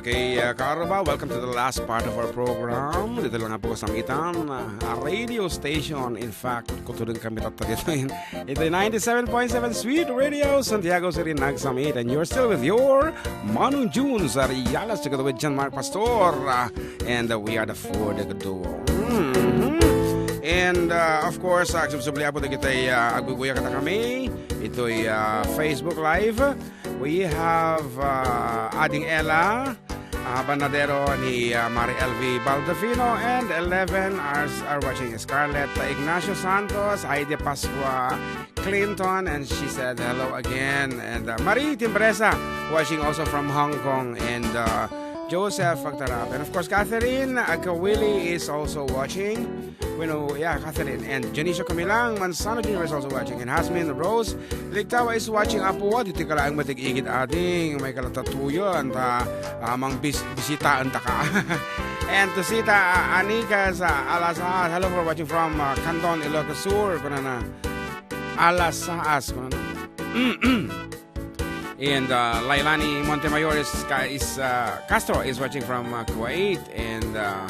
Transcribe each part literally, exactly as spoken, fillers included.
Okay, uh, Karuba, welcome to the last part of our program. Dito lang po sa Mitan, uh, a radio station. In fact, kutulong kami tatta dito. Ito ninety-seven point seven Sweet Radio, Santiago City, Nagsamit. And you're still with your Manong June Sarialas, together with John Mark Pastor. Uh, and uh, we are the Food Duo. Mhm. And uh, of course, uh, subsubli po kita uh, agbubuya kata kami. Ito'y uh, Facebook Live. We have uh, Ading Ella, uh, Banadero ni uh, Mari L V Baldafino, and eleven hours are watching Scarlett, uh, Ignacio Santos, Aide Pascua Clinton, and she said hello again. And uh, Marie Timbresa watching also from Hong Kong, and uh, Joseph Agtarap. And of course, Catherine Agkawili is also watching. Bueno, yeah, Catherine. And Dionisio Camilang Manzano Junior is also watching. And Hasmin Rose Ligtawa is watching. Apo, dito ka lang matig-igit ading. May kalatatuyan. Ta, amang bis bisitaan ta ka. And to Sita uh, Anika sa Alasas. Hello for watching from uh, Canton, Ilocos Sur. Kunana. Alasaas. Kunana. And uh, Lailani Montemayor is, ka- is uh, Castro is watching from uh, Kuwait. And uh,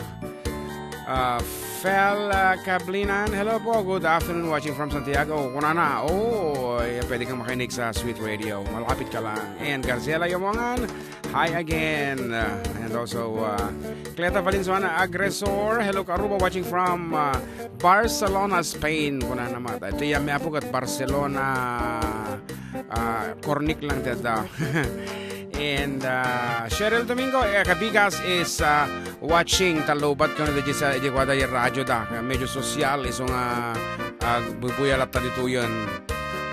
uh, Fel uh, Kablinan, hello po, good afternoon, watching from Santiago. Kunana, oh, eh, pwede kang makinig sa Sweet Radio. Malapit ka lang. And Garcela Yomongan, hi again. Uh, and also, uh, Cleta Valenzuela Agresor, hello, Karuba, watching from uh, Barcelona, Spain. Kunana naman. Ito yung may apo kat Barcelona. Ah, cornic lang dada. And uh, Cheryl Domingo, eh, Kabigas is uh, watching, talubat kano di sa di kwada yung radyo da. Kaya medyo sosyal, iso nga uh, bubuya latta ditoyen.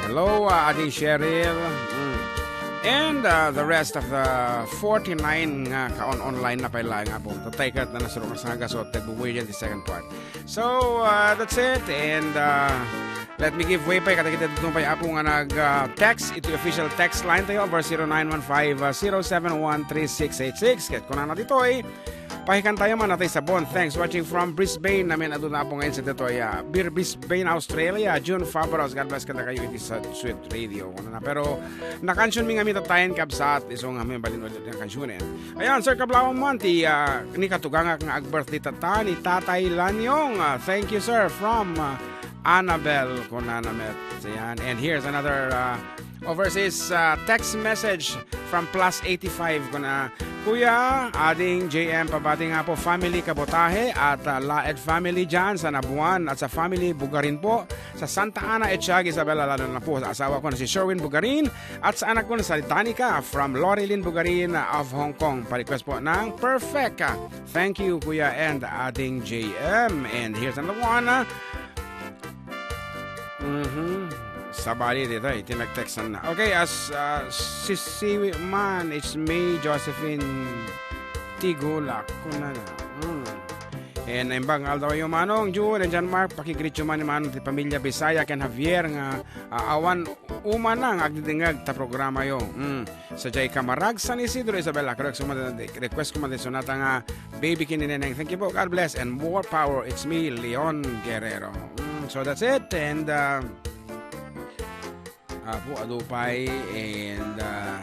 Hello, uh, Ading Cheryl. Mm. And uh, the rest of the forty-nine nga kaon online na pala nga po. Tatay ka na nasurong sa nga gasot, nagbubuya dyan the second part. So, uh, that's it. And uh, let me give way pa. Katakita dito pa yung apo nga nag-text. Ito yung official text line tayo over zero nine one five, uh, zero seven one three six eight six. Ket kuna na ditoy. Pahikan tayo man natay sabon. Thanks watching from Brisbane. Namin adu na po ngayon sa ditoy. Uh, Bir Brisbane, Australia. June Fabros. God bless kada kayo. It is a sweet radio. Kuna na. Pero nakansyun mi nga mitatayan kabsat. Iso nga mi balin ulit ng kansyonen. Ayan, Sir Kablawan man, ti uh, ni katugangak nga ag-birthday tata ni Tatay Lanyong. Uh, thank you, sir, from uh, Annabel Kunanamet. Ayan, and here's another uh, overseas uh, text message from plus eighty-five. Kuna, Kuya, Ading J M, pabati nga po family Kabotahe at uh, Laed family dyan sa Nabuan at sa family Bugarin po. Sa Santa Ana, Etiaga, Isabela, lalo na po sa asawa ko na si Sherwin Bugarin at sa anak ko na si Danica from Lorilyn Bugarin of Hong Kong. Pa-request po ng Perfect. Thank you, Kuya and Ading J M. And here's another one. Mm-hmm. Sabali dito, eh, tinag-textan na. Okay, as uh, si, si man, it's me, Josephine Tigulak. Kuna na. Mm. And naimbag nga aldaw yu, Manong June and John Mark, pakigreet yu man ni Manong ti pamilya Bisaya ken Javier nga uh, awan umana nga agdidingag ta programa yo. Mm. Sa jay Camarag, San Isidro, Isabela, request ko man, request ko man sonata nga Baby ken ni Neneng. Thank you po. God bless and more power. It's me, Leon Guerrero. Mm, so that's it. And uh, Apo, adupay, and uh,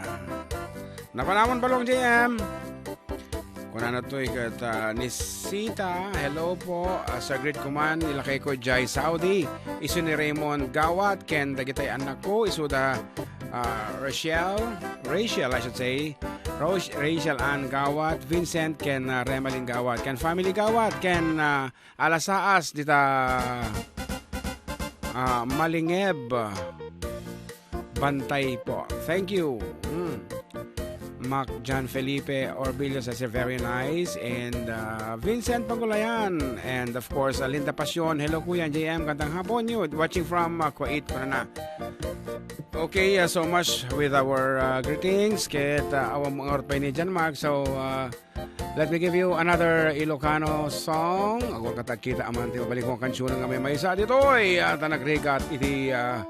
napanamon balong J M. Kunana toy ket uh, ni Sita, hello po. Uh, sa greet ko man, ilakay ko jay Saudi. Isu ni Raymond Gawat, ken dagitay anak ko, isu da uh, Rachel, Rachel, I should say. Roch-, Rachel Ann Gawat, Vincent, ken uh, Remalin Gawat, ken family Gawat, ken uh, Alasaas dita ah, Malingeb. Bantay po. Thank you. Mm. Mac John Felipe Orbillo says you're very nice. And uh, Vincent Pagulayan. And of course, uh, Linda Passion. Hello, Kuya J M. Gandang hapon you. Watching from uh, Kuwait. Kuna na. Okay, uh, so much with our uh, greetings. Ket uh, awang mga orot pa ini, John Mark. So, uh, Let me give you another Ilocano song. Agwa katagkita aman ti mabalikong kansyunan nga maymaysa ditoy. At nagrigat iti uh,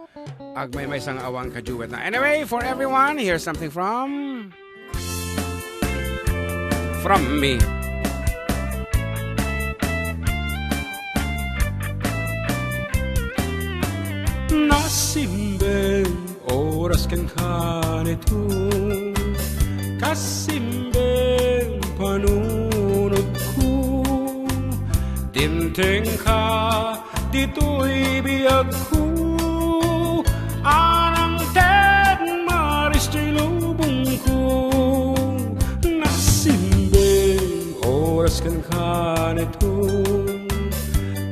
agmaymaysa nga awan kaduet na. Anyway, for everyone, here's something from from me. Nasimbeng Oras kenka nito, kas imbeng panunotko, dimtengka ditoy biagko, anang ted maris ti lubongko, nasimbeng oras kenka nito,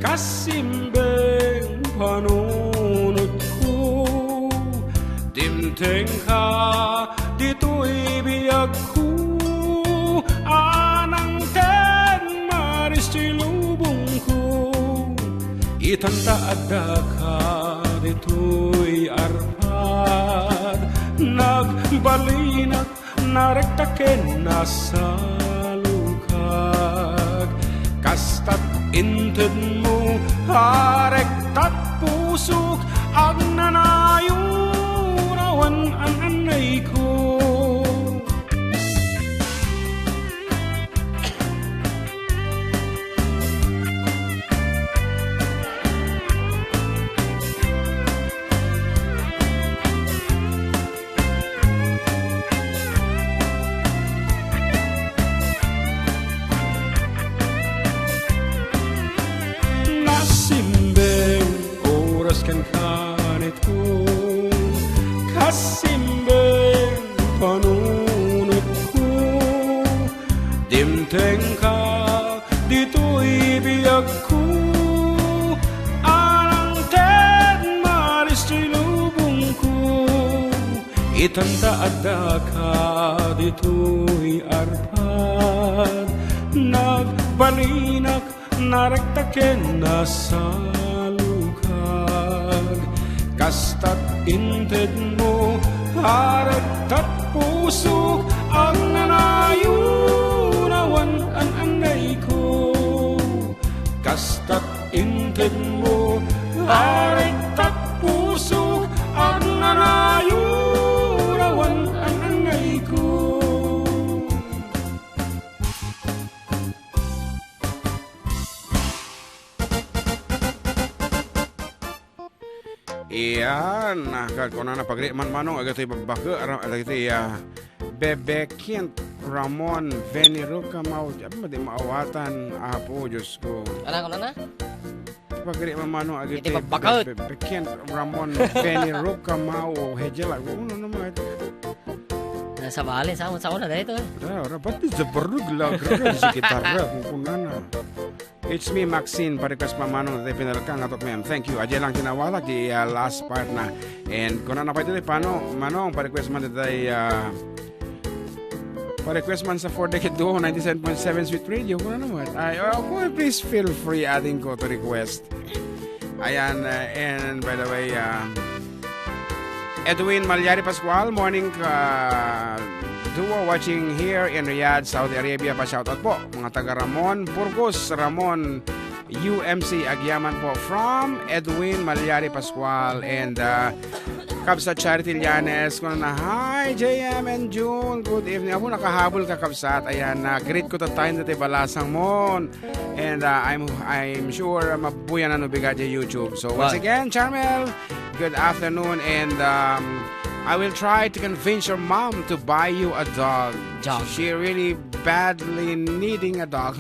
kas imbeng panunotko, dimtengka ditoy biagko, anang ted maris ti lubongko, itanta addaka ditoy arpad, nagbalinak narekta ken nasalukag. Kastat intedmo, arektat pusok, agnanayon awan an-annayko. Nasimbeng oras kenka nito, kas imbeng panunotko, dimtengka ditoy biagko, anang ted maris ti lubongko, itanta addaka ditoy arpad, nagbalinak narekta ken nasalukag. Kastat intedmo, arektat pusok, agnanayon awan an-annayko. Kastat intedmo, arektat pusok, agnanayon awan an-annayko. Iyan, ah, kunana, pagri man manong, agatoy babbake, ara-, dagiti, ah, Bebekint Ramon Venirukamao. Diak met maawatan, Apo, Diyos ko. Ano, ano na? Pagri man manong, agatoy Iti babbake. Be-, Be-, Bekint Ramon Venirukamao. Hejel, ago, ano naman? Nasa bali, sa, sa una, dahil ito, eh. Ora, ora, ba't di sa barug la, grabe, sa gitarra, kung kunana. It's me, Maxine. Pa-request pa manong, dati pinalka nga tok, ma'am. Thank you. Adya lang kinawala, di, ah, last part na. And kung ano pa ito, di, paano, manong, pa-request man dati, ah, pa-request man sa Four Decade Duo, ninety-seven point seven Sweet Radio, kung ano naman. Ay, oh, kung please feel free, adding ko to request. Ayan, uh, and by the way, uh, Edwin Malyari Pascual, morning, uh, duo watching here in Riyadh, Saudi Arabia. Pa-shoutout po, mga taga Ramon, Burgos, Ramon, U M C, agyaman po from Edwin Malyari Pascual and, uh, Kabsat Charity Llanes, kuna na, "Hi, J M and June, good evening." Apo, nakahabol ka, Kabsat. Ayan, na-greet ko ta time dati balasang mon. And, uh, I'm, I'm sure mabuyanan no bigat di YouTube. So, once Wow. again, Charmel, good afternoon. And, um, I will try to convince your mom to buy you a dog. Dog. She really badly needing a dog.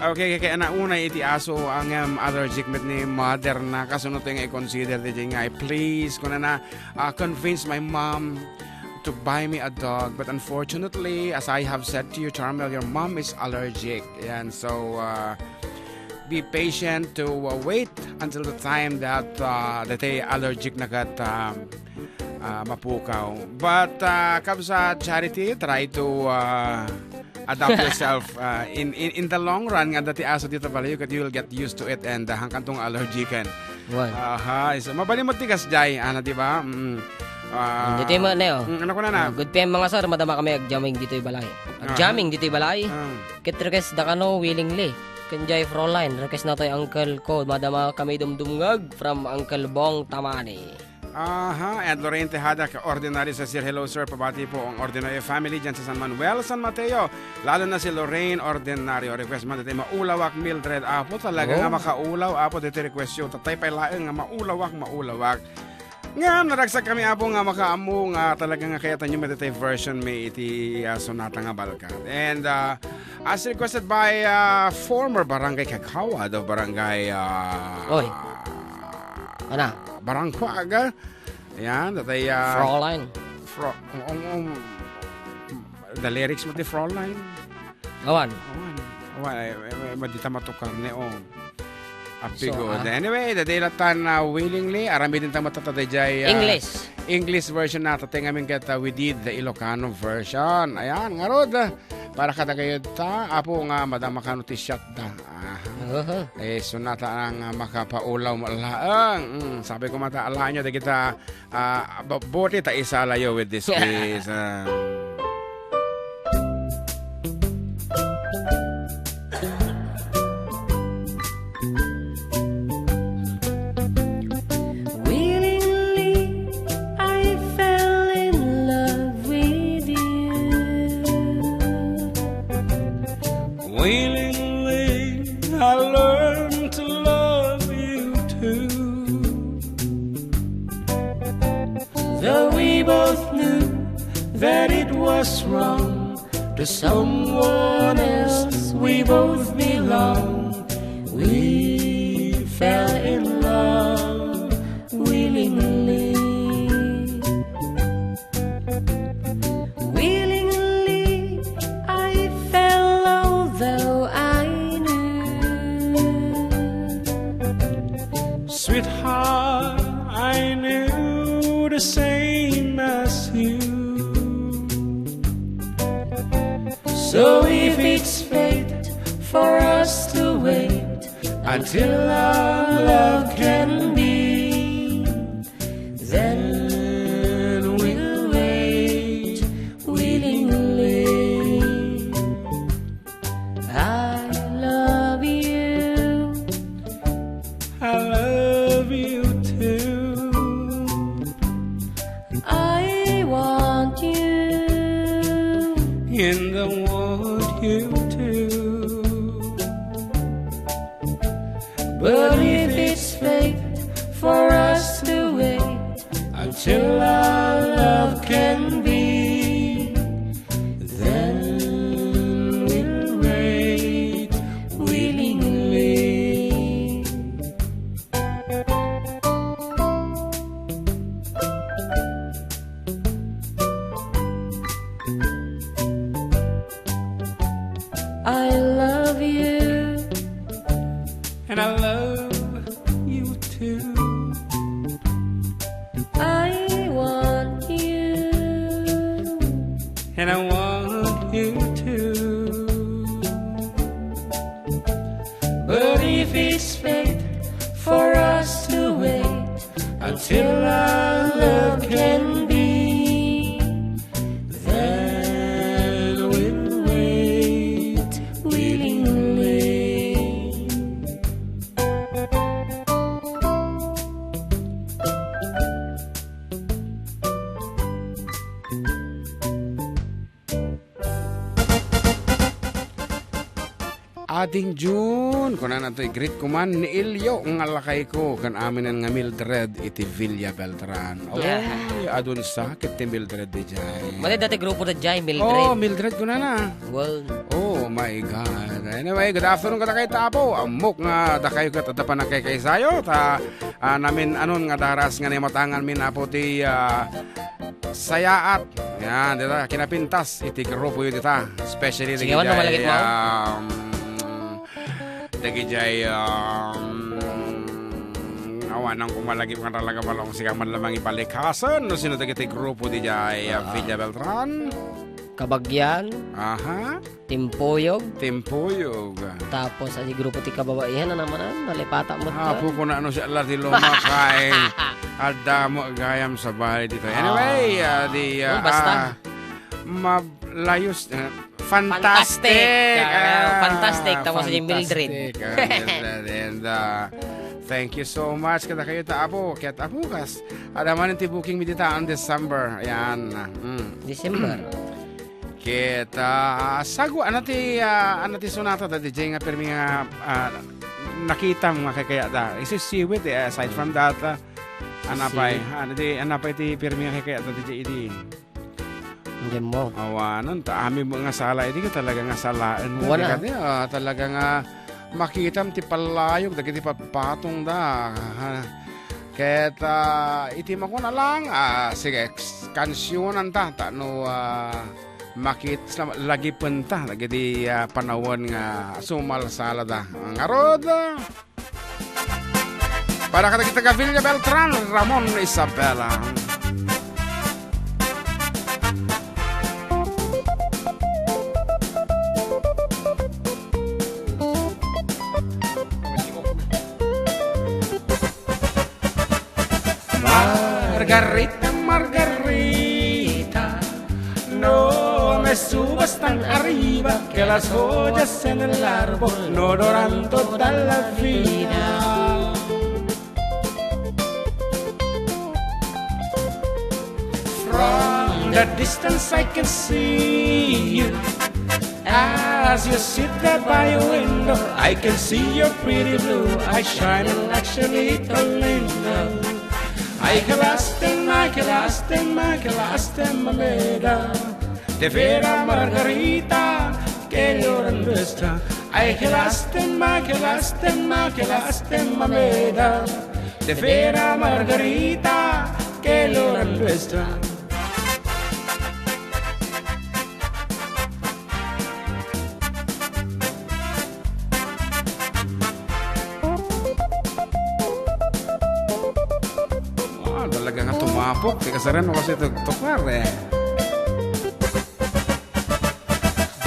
Okay, kay, kay, nauna iti aso ang, um, allergic met ni mother na kasunod nga i-consider di nga, please, kuna na, uh, convince my mom to buy me a dog. But unfortunately, as I have said to you, Charmel, your mom is allergic. And so, uh, be patient to, uh, wait until the time that, uh, that they allergic na kat, um, uh, mapukaw. But, uh, Kabsat Charity, try to, uh, adapt yourself, uh, in, in, in the long run, nga dati aso dito palayo, kat you will get used to it and, uh, hangkan tong allergic kan. Why? Aha, so, mabalin mo tigas, Jai. Ano, di ba? Mm. Ah, Ditoy mo, Neo. Mm, ano ko na na? Ah, good P M, mga sir. Madama kami ag-jamming ditoy balay. Aha. Ag-jamming ditoy balay. Ah. Ket request da kano willingly. Ken Jai Froline, request na toy uncle ko. Madama kami dumdumngag from Uncle Bong Tamani. Aha, and Lorraine Tejada, ka-, ordinary sa Sir. Hello, sir. Pabati po ang ordinary family dyan sa San Manuel, San Mateo. Lalo na si Lorraine Ordinario. Request man dati, maulawak, Mildred. Apo, talaga Oh. nga makaulaw. Apo, dati request yo. Tatay pay laeng nga maulawak, maulawak. Ngem naragsak kami, Apo, nga makaammo nga talaga nga kayatyo met daytoy version mi iti, ah, sonata nga balkan. And, ah, as requested by, ah, former barangay kagawad of barangay, ah, Oy. Ana? Barangkuag. Ayan, daytoy, ah, Fräulein. Fro-, um, um, um, the lyrics met ti Fräulein. Awan. Awan. Awan, ay, ay, ay, madita matukar ni, oh. Appigo. So, ah. Anyway, daytoy latta nga Willingly, aramidenta met daydiay, ah, English. English version na, tatay ngamin ket, ah, we did the Ilocano version. Ayan, ngarud, para kadagayta, Apo, nga madama kano ti shot da. Ah. Oho. Eh, sonata nga makapaulaw met laeng. Mm, sabi ko met, alaenyo, dagita, ah, ba-, buti ta isalayo with this piece, ah. Willingly, I fell in love with you. Willingly, I learned to love you too. Though we both knew that it was wrong to someone else, we both belong. We fell in love willingly. Willingly, I fell, although I knew. Sweetheart, I knew the same as you. So if it's fate for us to wait until our love can be, then we'll wait willingly. I love you. I love you too. I want you. And I want you too. But if it's fate for us to wait until our love can be, then we'll wait willingly. I love you. And I love you too. I want you. And I want you too. But if it's fate for us to wait until our love can be, then we'll wait willingly. Ading June, kunana toy, greet ko man ni Elio nga lakayko, ken aminen nga Mildred iti Villa Beltran. Yeah. Oy, adun sa ket ti Mildred diay. Madi dati grupo daydiay, Mildred. Oh, Mildred kunana. Wow. Oh my God. Anyway, good afternoon kadakayo, Apo. Ammok nga dakayo ket adda pannakaykayayo ta, ah, namin-anon nga daras nga naimatangan min, Apo, ti, ah, sayaat. Yan, dita, kinapintas iti grupoyo dita. Especially Sige, dagiti, ano malagip mo? Um, dagiti, um, awanan ko malagip nga talaga, balong siga man lamang ibalikasen no sino dagiti grupo diay, ah, Ah. Villa Beltran. Kabagyan. Aha. Timpuyog. Timpuyog. Tapos, adi grupo ti kababaihan, ano man, nalipata mo Ah, to. Puko na ano si Allah ti luma kay adda mo gayam sa bahay dito. Anyway, Ah. ah, di, ah, Oh, basta. ah, mablayos, ah, fantastic. Fantastic. Ah, Ah, fantastic. Tapos si Mildred. fantastic. Ah, Mildred. And, ah, thank you so much. Kada kayo ta, Apo. Ket, Apo, kas, adda man ti booking mi dita on December. Ayan. Mm. December. Ket, ah, sagu, ano ti, ah, ano ti sonata daydiay nga pirmi nga, ah, nakitam nga kakayatda? Isisiwit, eh, aside from that, ah, Anapay, si ha, di, anapay ti pirmi nga kayat ti idi. Hindi mo. Awanan, ta amin mo nga sala, idi ka talaga nga salaen mo. Wala. Di ka, di, ah, talaga nga makitam ti pallayog, dagiti patpatong da. Ha. Ket, ah, iti makuna lang, ah, sige, kansionan ta, ta no, ah, makit-, lagipenta dagiti, ah, panawen nga sumalsalada. Ngarud, para kadagiti taga Villa Beltran, Ramon Isabela. Margarita, Margarita, no me subas tan arriba, que las joyas en el árbol no duran toda la vida. From the distance I can see you. As you sit there by your window, I can see your pretty blue eyes shining like Shanita Linda. Ay, kalasten, ay, kalasten, ay, kalasten, mameda. De vera Margarita, que lloran nuestra. Ay, kalasten, ay, kalasten, ay, kalasten, mameda. De vera Margarita, que lloran nuestra. Ah, talaga nga tumapok. Ti kasarian mo kasi tugtukar, eh.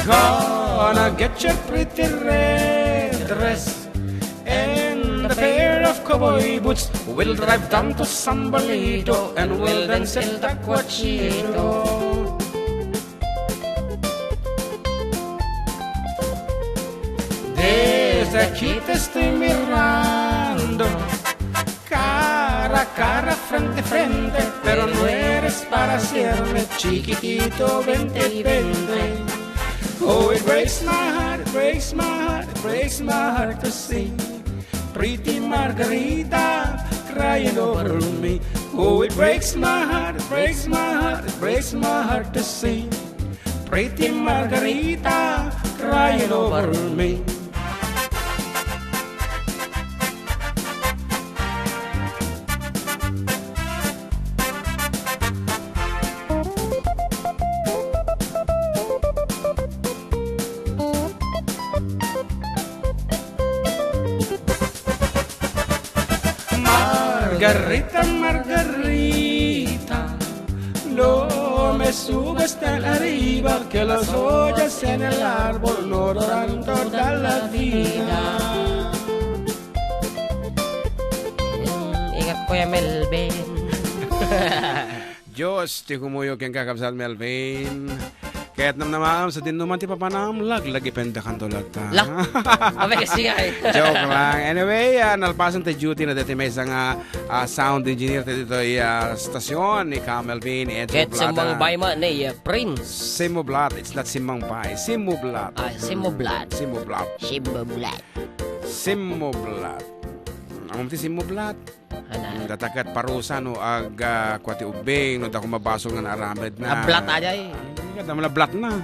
Gonna get your pretty red dress and a pair of cowboy boots. We'll drive down to Sambalito and we'll dance El Tacuachito. Desde aquí te estoy mirando, cara a cara, frente a frente, pero no eres para hacerme chiquitito, vente, vente. Oh, it breaks my heart, it breaks my heart, it breaks my heart to see pretty Margarita crying over me. Oh, it breaks my heart, it breaks my heart, it breaks my heart to see pretty Margarita crying over me. Margarita, Margarita, no me subas tan arriba, que las joyas en el árbol no duran toda la vida. Mm, ingat, Kuya Melvin. Dios ti kumuyo kenka, Kabsat Melvin. Ket namnamaam, sa dinnuman ti papanam, laglagipendakanto latta. La-, abay, kasi nga, eh. Joke lang. Anyway, ah, nalpasan ti duty na deti maysa nga, ah, sound engineer ti ditoy, ah, stasyon ni Ka Melvin, Andrew Ket Blada. Simmang bay man ni, ah, Prince. Simmublat. It's not simmang bay. Simmublat. Ah, simmublat. Simmublat. Simmublat. Simmublat. Ano ti simmublat? Ala. Dataket parusa no ag, ah, kua ti ubbing, no dako mabasol nga naaramid na. Ablat ajay. Ay, kada malablat na.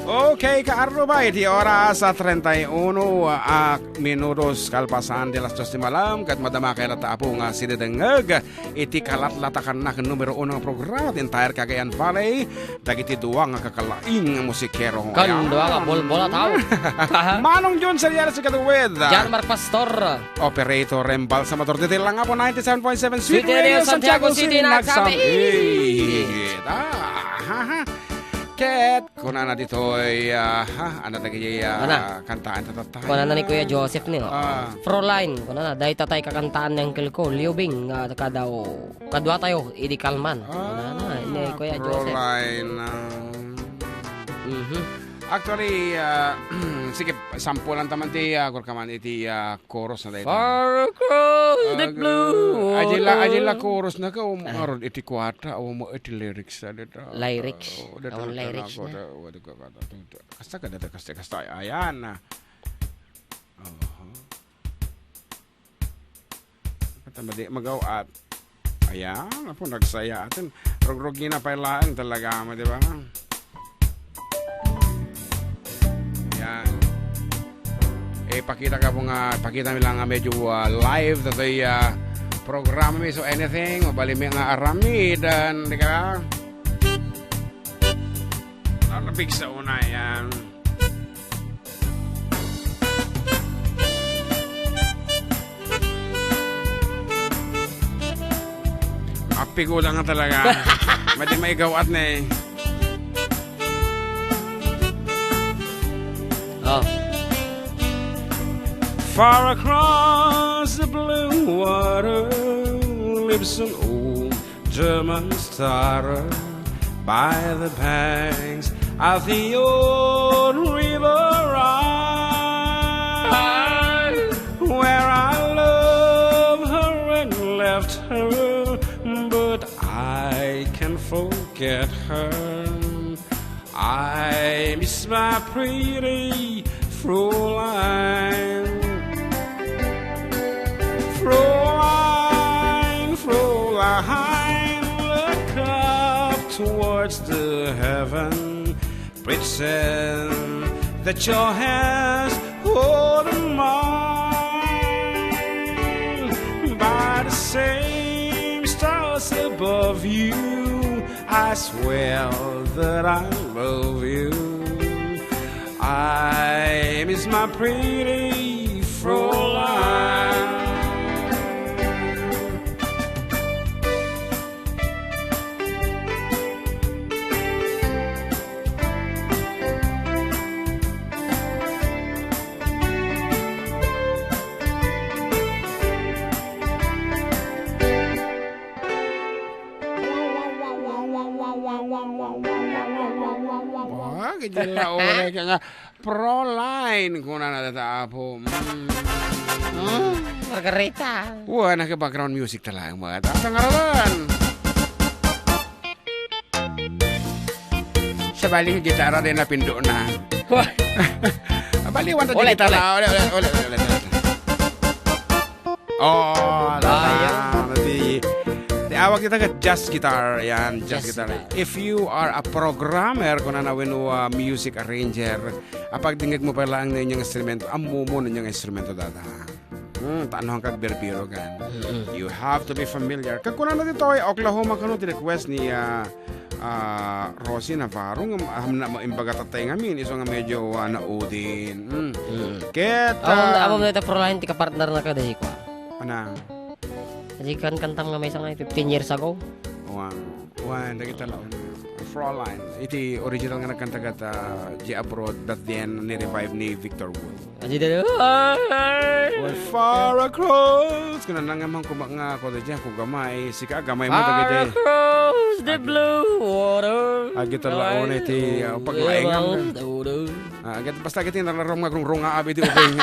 Okay, kaarrubay, ti oras a treinta y uno, ah, minutos kalpasan di alas dos ti malam, ket madama kay rata apo nga sidedengeg iti kalatlatakannak numero uno nga programa, ti entire Cagayan Valley. Dagiti dua nga kakalaing nga musikero. Kan dua nga bolbola tao. Manong John Seriales, together with, ah, John Mark Pastor. Operator Rembal Samador. Ditoy lang nga po, ninety-seven point seven Sweet Radio, Santiago City, nagsabi. Ah, ha, ha. Ket, kunana ditoy, ah, ha, ano dagiti, ah, kantaan ta tatta? Kunana ni Kuya Joseph ni, oh. Ah. Fräulein, kunana, dayta tay kakantaan ni Uncle ko, Liubing, nga kadaw Kadua tayo, idi kalman. Ah, ni Kuya Joseph. Caroline, ah. Mhm. Actually, ah, sige, sampulan ta man ti, ah, kurkaman iti, ah, chorus na dayta. Far across the blue water. Ajay la, ajay la chorus na ka, um, ah, aron iti kuwata, um, iti lyrics na dayta. Lyrics. Oh, dayta. Awan na lyrics na. Kasta ka, dayta, kasta, kasta, ayan na. Aha. Madi, magaw at. Ayan, apo, nagsaya atin. Rugrugina pay laeng talaga, di ba? Yan. Eh, pakita ka po nga, pakita mi lang nga medyo, ah, live, datoy, ah, programa mi. So, anything, mabalin mi nga aramidan, di ka? Nalabig sa una, yan. Api ko lang talaga. Madi maigaw at na eh. Oh. Far across the blue water lives an old German star. By the banks of the old river Rhine, where I love her and left her, but I can forget her. I miss my pretty Fräulein. Fräulein, Fräulein, look up towards the heaven, pretend that your hands hold mine. By the same stars above you, I swear that I love you. I miss my pretty Fräulein. Wa, gidin la oray ka nga Proline, kunana data apo. Mm. Hmm, Margarita. Wa, naka-background music talaga, mga tao. Sa ngaran. Sa baling gitara din napindo na. Wa. Baliwan ta Ulit, gitara. ulit. Ulit, ulit, ulit, ulit, ulit. Oh, Ayan. Di, di awag kita ka jazz guitar. Yan, jazz Jazz guitar. guitar. If you are a programmer, kung ano, wenno, uh, music arranger, apagdingeg mo pa lang na inyong instrumento, ammo mo na inyong instrumento dada. Hmm, tanuhan kag birbiro kan. Mm-mm. You have to be familiar. Kag kunana ditoy, Oklahoma kano ti request ni, ah, ah, Rosie Navarro, nga, ah, na, imbaga tatay ngamin, iso nga medyo, ah, naudin. Hmm. Mm. Ket, Amam, ah, amam na ita, Fräulein, ti kapartner na kada ikwa. Ana? Adi kan kantam nga maysa nga fifteen years ago. Wan, wan, dagita laon. Fräulein, iti original nga nagkanta kat, ah, J Abroad, but then ni-revive ni Victor Wood. Adi da, Well, far across, kuna na nga man kuma nga ako da dyan, kung gamay, sika gamay mo, Far dagiti. across the Ag- blue water. Agita laon iti, ah, paglaing nga. Water. Ah, agit-, basta agiti nararong nga rungrungaab iti ubing.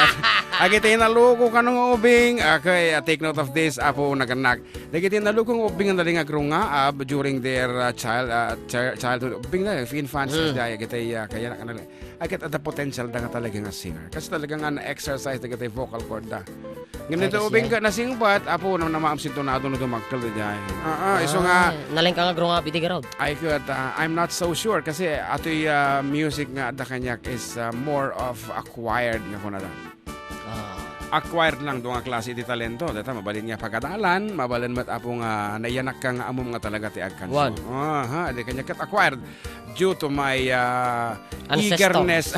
Agiti naluko kano nga ubing. Okay, ah, take note of this, apo, naganak. Dagiti naluko nga ubing nga naling agrungaab during their, ah, child, ah, chi-, childhood. Ubing na, infants, Mm. dahil agiti, ah, kaya na kanang, agit ada potential da nga talaga nga singer. Kasi talaga nga na-exercise dagiti vocal cord da. Ngem Ay, dito kasi ubing ay. ka nasingbat, apo, nam-, namaam sintonado no dumakkel da jay. Ah, ah, iso nga Ay, naleng ka nga agrungaab iti garod. Ay, ket, ah, I'm not so sure kasi atoy, ah, music nga adda kaniak is, ah, more of acquired nga kunada. Ah. Acquired lang, dua nga klase iti talento. Data, mabalin nga pagadalan, mabalin met, apo, nga naiyanak ka nga ammom nga talaga ti agkansion. One. Aha, di kaniak ket acquired due to my, ah, Ancestor. eagerness.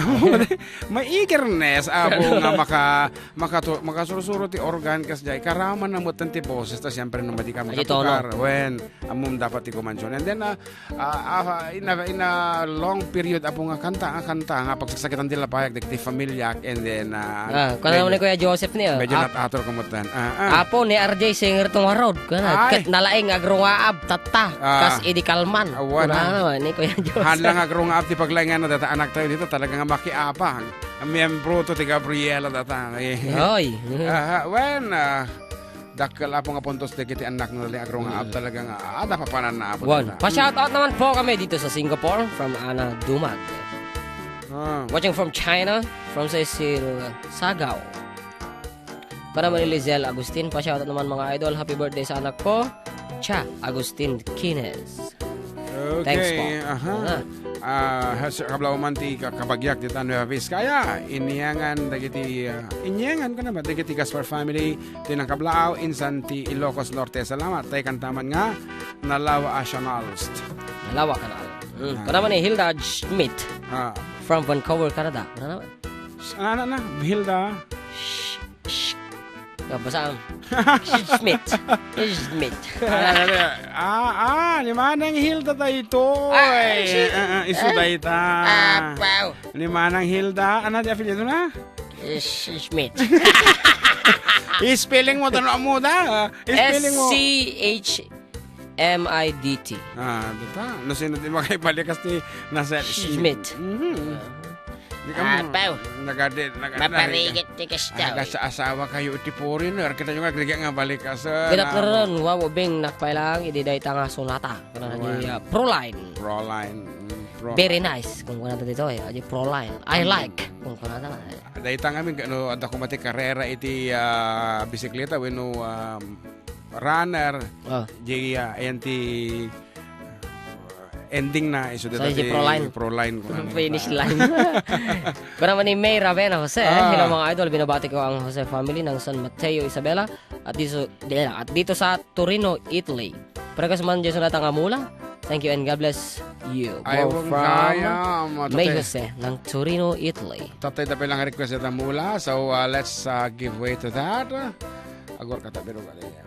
My eagerness, apo, nga maka-, makatu-, makasursuro ti organ, kas jay, karaman na met ti boses, ta siyempre, no, madi ka Ay, tono. makatukar. Wen, ammom dapat ti kumansion. And then, ah, Ah, ah, in a, in a long period, apo, nga kanta, nga kanta, nga pagsaksakitan ti lapayag, dagiti familiak, and then, ah, Ah, kuna medyo, ni Kuya Joseph ni, ah, medyo ah, natator kumutan. Ah, ah. Apo ni R J singer to ngarud, kuna, Ay. ket nalaing agrungaab, tatta, Ah. kas idi kalman. Awan, Kuna ah. naman ni Kuya Joseph. Han lang agrungaab ti paglaingan na data anak tayo dito, talaga nga makiapang. Ang miyembro to ti Gabriela data. Eh. Oy. Aha, wen, ah, Dakkel, apo, nga puntos dagiti annak nga nalaing agrungaab Mm. talaga nga, ah, ada papananna, apo, Wan. talaga. Pa-shoutout naman po kami dito sa Singapore from Ana Dumag. Ah. Watching from China, from Cecil Sagao. Para man ni Lizelle Agustin, pa-shoutout naman, mga idol. Happy birthday sa anak ko, Cha Agustin Quines. Okay, Thanks po. Aha. Ah. Ah, has-, kablaw man ti ka-, kabagyak dita Nueva Vizcaya. Inyangan dagiti, ah, inyangan ko naman, dagiti Gaspar family, ti nangkablaaw, insan ti Ilocos Norte. Salamat. Tay kantaman nga, Nalawa a Canals. Nalawa Canal. Mm. Ah. Para man ni Hilda Schmidt Ah. from Vancouver, Canada. Ano naman? Ano, ano, ano? Hilda? Sh-, sh-, Nga, basta ang Schmidt. Schmidt. Ah, ah, ah, ni Manang Hilda daytoy. Ah, si Ah, ah, isu ah, dayta. Apaw. Ni Manang Hilda, ano di apelyido na? Sh-, Schmidt. I-spelling mo, tanong mo da. I-spelling mo. S C H M I D T. Ah, dita. No sino di makaibalikas ti nasa Schmidt. Mhm. Di ka mo, Apaw. nagade-, naga-, Maparigit ti kastaw. Aga sa asawa kayo iti foreigner. Kita nyo nga, agriga nga balik ka sa Ginaklaran, wow, ubing, nakpailang, idi dayta nga sonata. Kuna na di, Wow. ah, Proline. Proline. Mm, Proline. Very nice. Kung kuna na dito, eh. Adi Proline. I Mm. like. Kung kuna na, eh. Dayta nga, min, ano, adda ko mati karera iti, ah, bisikleta, wenno, um, runner. Oh. Di, ah, ayan ti ending na, isu So, dita si ti Proline. Proline, kung ano Finish pa. line. Kuna man ni May Ravena Jose, Ah. hello, mga idol, binabati ko ang Jose family ng San Mateo, Isabela, at dito, at dito sa Torino, Italy. Parekas man dyan sa natang nga mula. Thank you and God bless you. Ay, More huwag from kaya, May matate. Jose ng Torino, Italy. Tatay, tapay lang request ita mula. So, uh, let's, uh, give way to that. Agor ka tabi, rugali niya.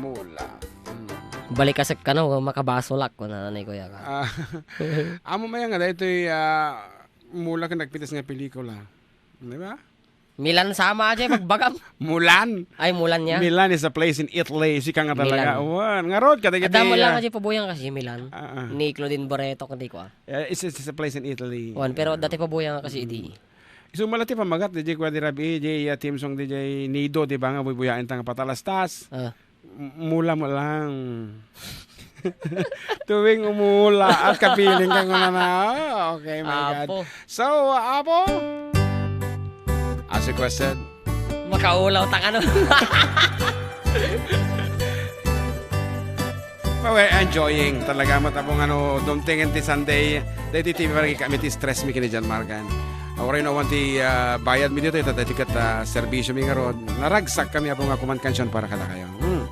Mula. Mm. Balik ka sa kano, makabasolak ko na nanay kuya ka. Ah, amo maya nga, dahil ito'y, ah, mula ka nagpitas nga pelikula. Di ba? Milan sama aja pagbagam. Mulan. Ay, Mulan niya. Milan is a place in Italy. Sika nga talaga. Milan. Wan, nga road ka, dagiti, Adamo lang ah, aja pabuyang kasi Milan. Ah, ah. Ni Claudine Barreto, kundi ko, ah. Eh, it's, it's a place in Italy. Wan, pero dati pabuyang kasi idi. Isu malati pamagat, D J Kuya di Rabi, D J, ah, theme song, D J Nido, di ba nga, bubuyain ta nga patalastas. Ah. M-, mula mo lang. Tuwing umula at kapiling ka nga na, ah, okay, my God. Apo. So, Apo, as requested. Makaulaw ta kano. Well, we're enjoying talaga, matapong ano, dumtingen ti Sunday, dahil ti T V, parang kami ti stress mi kini John Margan. Awaray no awan ti, ah, bayad mi dito, ita, dati kat, ah, serbisyo mi nga rod. Naragsak kami, Apo, nga kuman kansion para kada kayo. Hmm.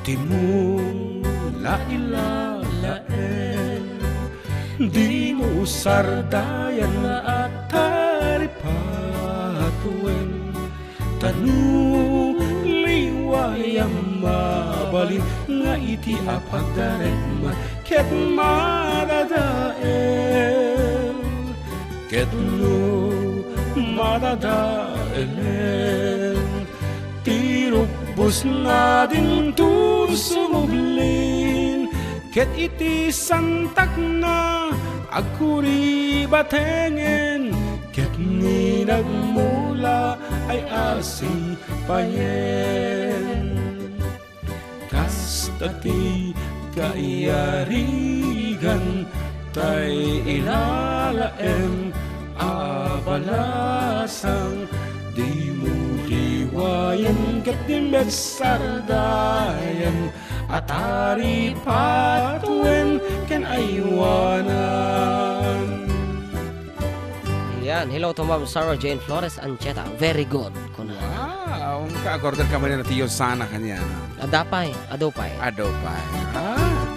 Ti mula ilalaen, dimo sardayan nga agtaripatuen. Ta no liwayam mabalin nga iti a pagdarem ket madadael, ket no madadaelen ti rubbosna dinton sumublin, ket iti santakna agkuribatengen, ket ni nagmula ay asipayen. Kasta ti kaiyarigan tay ilalaem a balasang, dimo liwayen ket di met sardayan a taripatuen ken aywanan. Yan. Hello to Ma'am Sarah Jane Flores Ancheta. Very good. Kuna. Wow. Ang ka-order ka man na tiyo sana kanya. Adapay. Adupay. Adupay. Ah.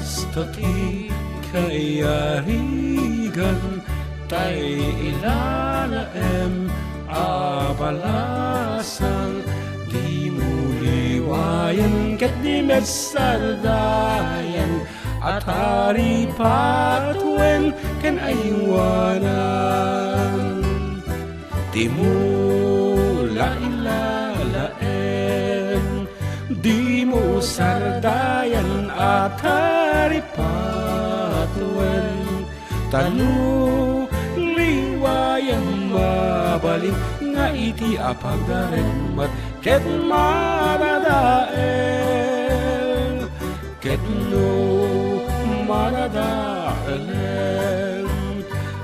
Kasta ti kayarigan tay ilalaem a balasang, dimo liwayen ket di met sardayen a taripatoen ken aywanan. Dimo la ilalaem, dimo sardayen a taripatoen. Ta no liwayen mabalin nga iti apagdarem met ket madadael, ket no madadaelen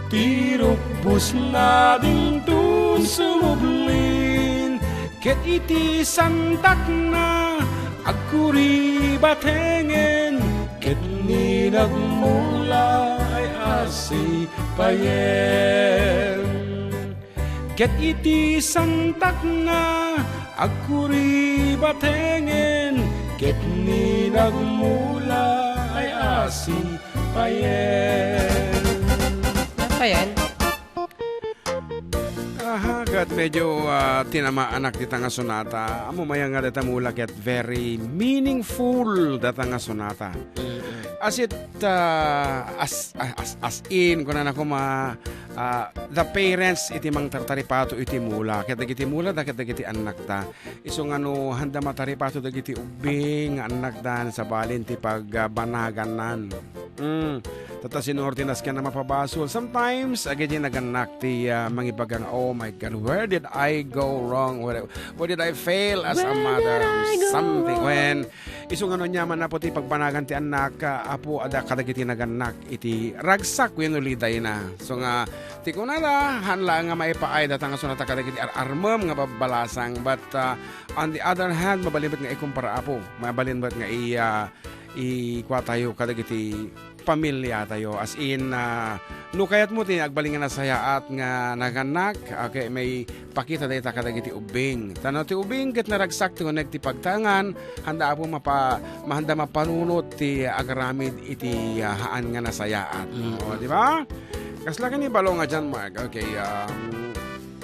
ti rukbosna dinton sumublin, ket iti santakna agkuri batengen, ket ni nagmula ay asipayen. Ket iti santakna agkuri batengen, ket ni nagmula ay asipayen. Ayan. Aha, ket medyo, ah, tinamaanak dita nga sonata. Ammom aya nga dayta mula ket very meaningful dayta nga sonata. Mm-mm. As it, ah, as, as, as in, kunana koma, ah, the parents iti mangtartaripato iti mula. Ket dagiti mula da, ket dagiti annakda. Isu nga no, handa mataripato dagiti ubbing nga annakdan, sabali ti pag, ah, banagannan. Mm. Tata sinordinas ken a mapabasol. Sometimes, again, nagannak ti, ah, mangibaga nga, "Oh my God, where did I go wrong? Where, where did I fail as a mother?" Something. When, isu nga no, ania man apo ti pagbanagan ti annak, ah, apo, adda kadagiti nagannak iti ragsak wenno lidayna. So nga, ti kunada, haan laeng nga maipaay dayta nga sonata kadagiti ar-armem nga babbalasang. But, ah, on the other hand, mabalin met nga ikumpara, apo. Mabalin met nga i-, ah, ikua tayo kadagiti pamiliatayo. As in, ah, no kayatmo ti agbalin nga nasayaat nga nagannak, okay, maipakita dayta kadagiti ubbing. Ta no ti ubbing ket naragsak ti uneg ti pagtaengan, handa apo mapa-, mahanda mapanunot ti agaramid iti, ah, haan nga nasayaat. Mm. O, di ba? Kasla ken ni balo nga John Mark. Okay, um,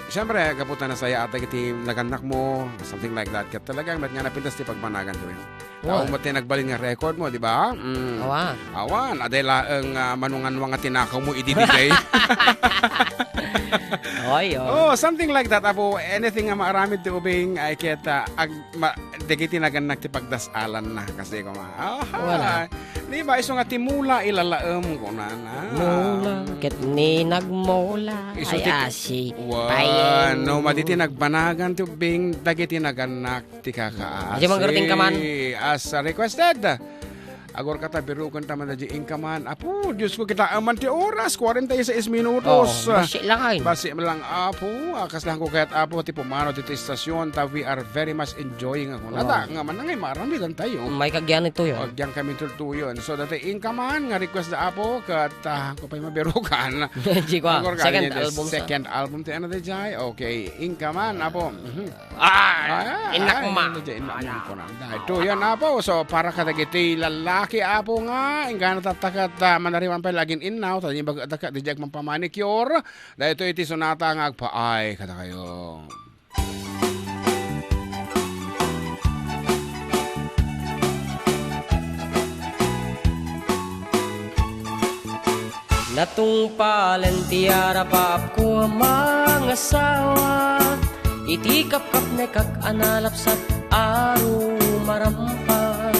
siyempre, gapu ta nasayaat dagiti nagannakmo, something like that. Ket talagang met nga napintas ti pagbanagan, di ba? Wow. Tao met ti nagbalin nga record mo, di ba? Mm. Awa. Awan, aday laeng, ah, manunganwa nga tinakawmo idi daydiay. Oy, oh. Oh, something like that, apo. Anything nga maaramid ti ubing, ay ket, ah, ag-, ma-, dagiti nagannak ti pagdas-alanna, kasi koma. Aha. Wala. Di ba, isu nga ti mula ilalaem, kunana. Mula, ket ni nagmula, isu ay ti asi, wan, payen. No, madi ti nagbanagan ti ubing, dagiti nagannak. Ti kakaasi. Diay manggaruting ka man. As, uh, requested. Agurka ta, biruken ta man diay Inka Man. Apo, Diyos ko, kita man ti oras, kwarenta y seis minutos. Oh, basi lang ay. Basi lang, Apo. Ah, kasla ko kayat, Apo, ti pumanaw ti, ti istasyon, ta we are very much enjoying ako. Oh. Nada, nga man, nga maaramid tayo. May kagyan ito yun. Oh, diyan kami tultuyon. So, dati Inka Man, nga request da, Apo, ket, ah, ko pa'y mabirukan. Di ko, ah, second album sa. Second album ti ano, diay. Okay, Inka Man, Apo. Mhm. Ay, ay, innak ay, ma. Ay, innak ma, kunam. Daytoy, yan, Apo. So, para kadagiti lallaki, Apo, nga inggana tatta ket, ah, manariman pay lagin innaw, ta di bagdaka, di diak mampamanicure. Daytoy iti sonata nga agpaay kadakayo. Natungpalen ti arapaapko a mangasawa, iti kapkapnekak a nalapsat a rumarampa.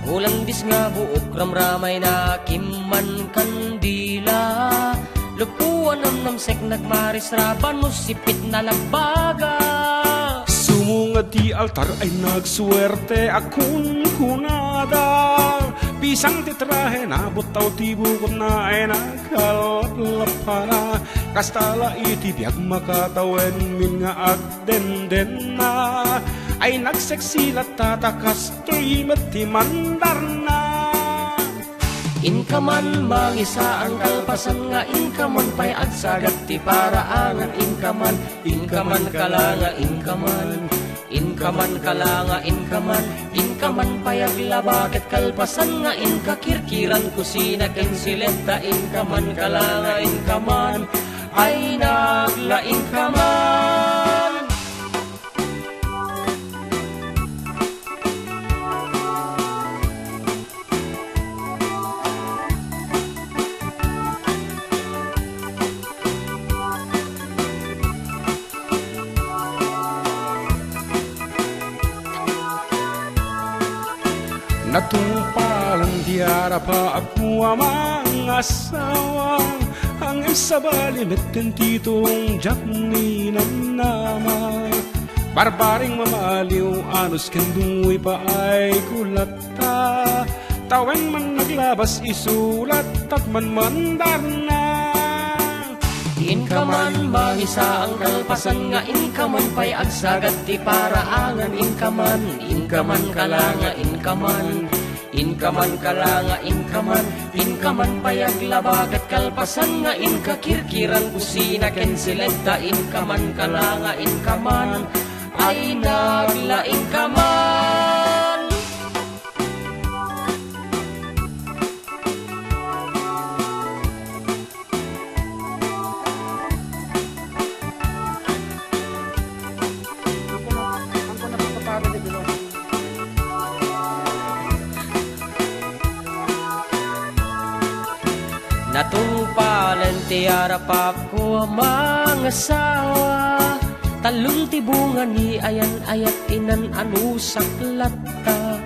Holandis nga buok ramramayna, kimman kandila, lepo a namnamsek nagmarisraban, no sipit na nagbaga. Sumungad ti altar ay nagsuerte a kunkunada. Pisang ti trahena, buttaw ti bukotna ay nagkalaplapana. Kasta la iti biag makatawen min nga agdendenna. Ay nagseksi latta ta kastoy met ti mandarna. Inka Man mangisaan kalpasan nga inka man pay agsagat ti paraangan inka man, inka man kala nga inka man. Inka man kalanga, inka man, inka man pay aglaba, ket kalpasan nga inka kirkiran, kusina ken siletta, inka man kalanga, inka man, ay naglaing ka man. Natungpalan ti arapaapko a mangasawa, ngem sabali metten ti tungdiak ni nanama. Barbaring mamaliw, anus ken dungoy pay ko latta. Tawen man naglabas, isu lattat man mandarna. Inka man mangisaang kalpasan nga inka man pay agsagat ti paraangan, inka man, inka man kalanga, inka man, inka man kalanga, inka man, inka man pay aglaba, ket kalpasan nga inka kirkiran, kusina ken siletta, inka man kalanga, inka man, ay naglaing ka man. Natungpalen ti arapapko a mangasawa. Talon ti bunga ni ayan-ayat, inan-anusak latta.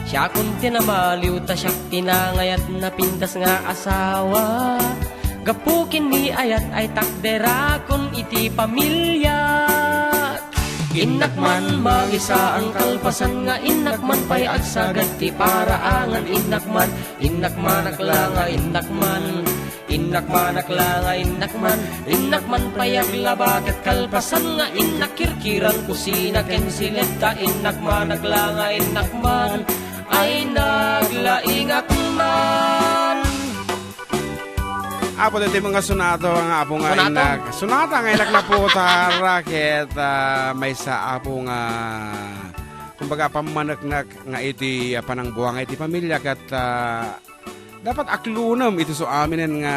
Siakon ti namaliw ta siak ti nangayat, napintas nga asawa. Gapu ken ni ayat ay takderakon iti pamiliak. Innak man mangisaang kalpasan nga innak man pay agsagat ti paraangan, innak man, innak man aklanga, innak man. Innak man aklanga, innak man, innak man pay aglaba, ket kalpasan nga innak kirkiran, kusina ken siletta, innak man aklanga, innak man, ay naglaingak man. Apo, daytoy nga sonata nga apo nga Sonata? Innak. Sonata nga innak naputar, ket, ah, maysa apo nga, kumbaga, pammaneknek nga iti, ah, panangbuanga iti pamilya, ket, ah, dapat aklonem iti su aminen nga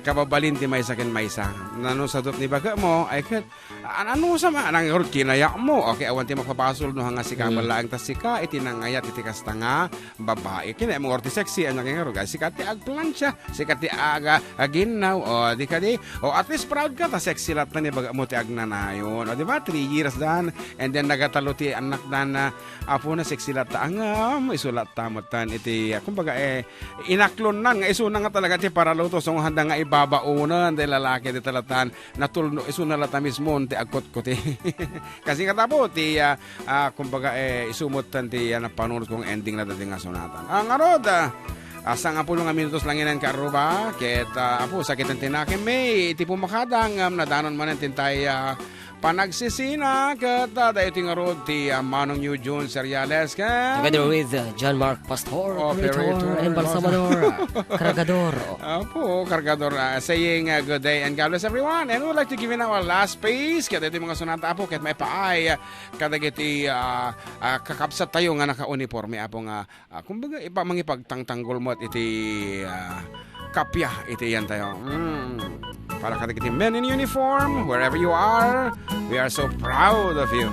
kababalin ti maysa ken maysa. Nano sadot ni bagemo, ay ket, an-, ano sa ma-, nang ngarud kinayatmo? Okay, awan ti makabasol no hanga sika. Hmm. Laeng ta sika iti nangayat iti kasta nga babai. Kinayatmo ngarud ti sexy, anya ngarud, ay sika ti agplancha, sika ti aga-, aginnaw, o, di kadi, o, at least proud ka ta sexy latta ni bagemo ti agnanayon. O, di ba? Three years dan, and then nagatalo ti annak dan na, apo na sexy latta, angam, isu latta metten iti, ah, kumbaga, eh, inaklonnan nga isuna nga talaga ti paraluto, so, handa nga ibabaonen ti lalaki ti talatan, natulno, isuna latta mismo ti agkotkuti. Kasi nga tapo, ti, ah, ah, kumbaga, eh, isu metten ti, ah, napanunot kong ending na dati nga sonata. Ah, ngarud, ah, ah, sangapulo nga minutos lang inen, kaarruba, ket, ah, apo, sakiten ti nakemmi, iti pumakada, ngem nadanon manen ti intay, ah, panagsisina, ket, ah, daytoy ngarud ti, ah, manongyo Jun Seriales ken together with, uh, John Mark Pastor, operator, operator, embalsamador, kargador. Apo, kargador, ah, saying, ah, good day and God bless everyone. And we would like to give you now our last space. Ket daytoy nga sonata, apo, ket maipaay, ah, kadagiti, ah, ah, kakabsattayo nga nakauniporme, apo, nga Ah, kumbaga, ipa-, mangipagtangtanggol met iti, ah, kappia iti iyantayo. Mm. Para kadagiti men in uniform, wherever you are, we are so proud of you.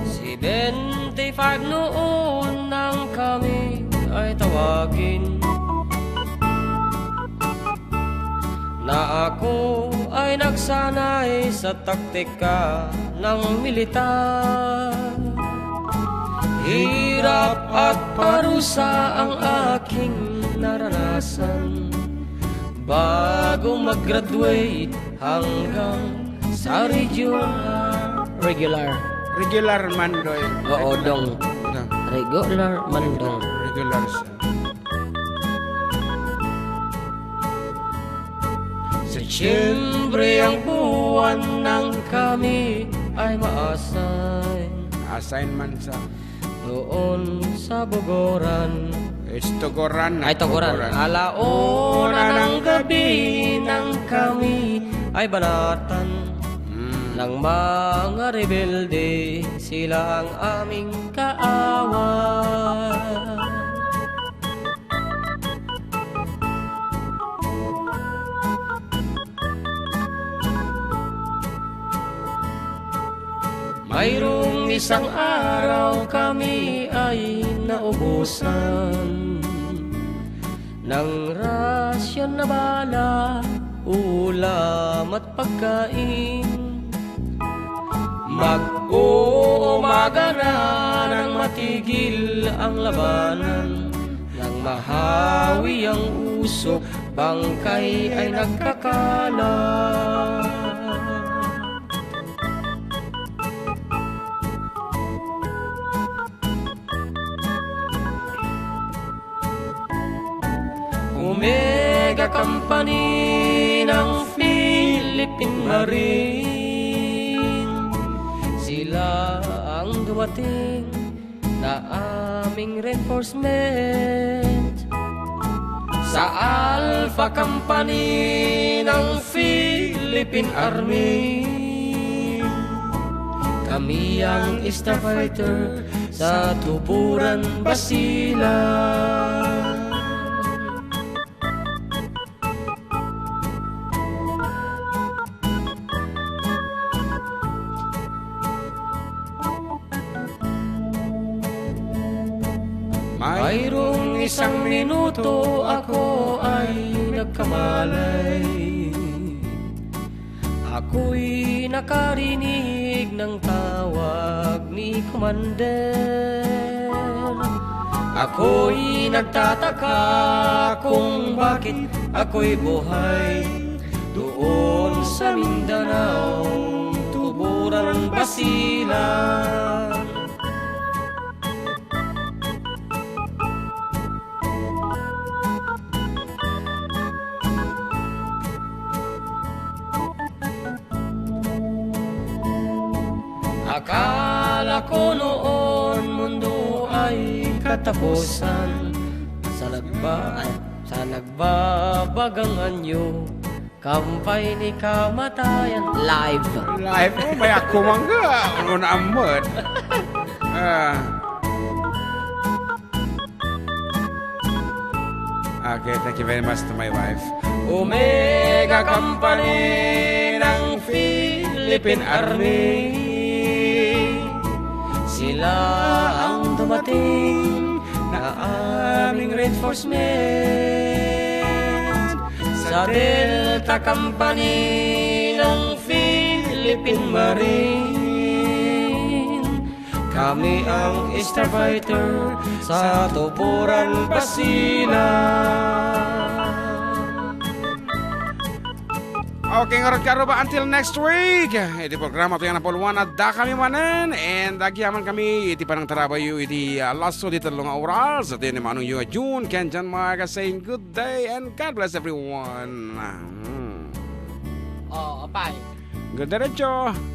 Seventy-five noon nang kami ay tawagin. Na ako ay nagsanay sa taktika ng militar. Hirap at parusa ang aking naranasan bago mag-graduate hanggang sa regional. Regular. Regular man, Doy. Oo, Regular. Dong. Ano? Regular man, Dong. Regular siya. Setyembre ang buwan nang kami ay ma-assign. Assignment sa doon sa Bogoran. It's Tuguran. Ay, Tuguran. Tuguran. Ala una ng gabi nang kami ay banatan. Mm. Nang mga rebelde, sila ang aming kaaway. Mayroong isang araw kami ay naubusan ng rasyon na bala, ulam at pagkain. Mag-uumaga na nang matigil ang labanan, nang mahawi ang usok, bangkay ay nagkakalat. Omega Company ng Philippine Marine, sila ang dumating na aming reinforcement. Sa Alpha Company ng Philippine Army, kami ang starfighter sa Tuburan, Basilan. Mayroong isang minuto ako ay nagkamalay. Ako'y nakarinig ng tawag ni Commander. Ako'y nagtataka kung bakit ako'y buhay doon sa Mindanao, Tuburan, Basilan. Akala ko noon mundo ay katapusan. Sa nagba-, ay, sa nagbabagang anyo, kampay ni kamatayan. Live. Live. Oh, may ako mangga. Ano na amot? Ah. Okay, thank you very much to my wife. Omega Company ng Philippine Army. Sila ang dumating na aming reinforcement. Sa Delta Company ng Philippine Marine. Kami ang starfighter sa Tuburan, Basilan. Okay, ngarud, karuba, until next week. Iti programa to yan ang puluan, adda kami manen, and agyaman kami iti panangtarabayo iti, ah, lasso di tello nga oras. Iti ni Manong Yunga Jun, Ken John Marga saying good day and God bless everyone. Hmm. Oh, apay. Good day, Radyo.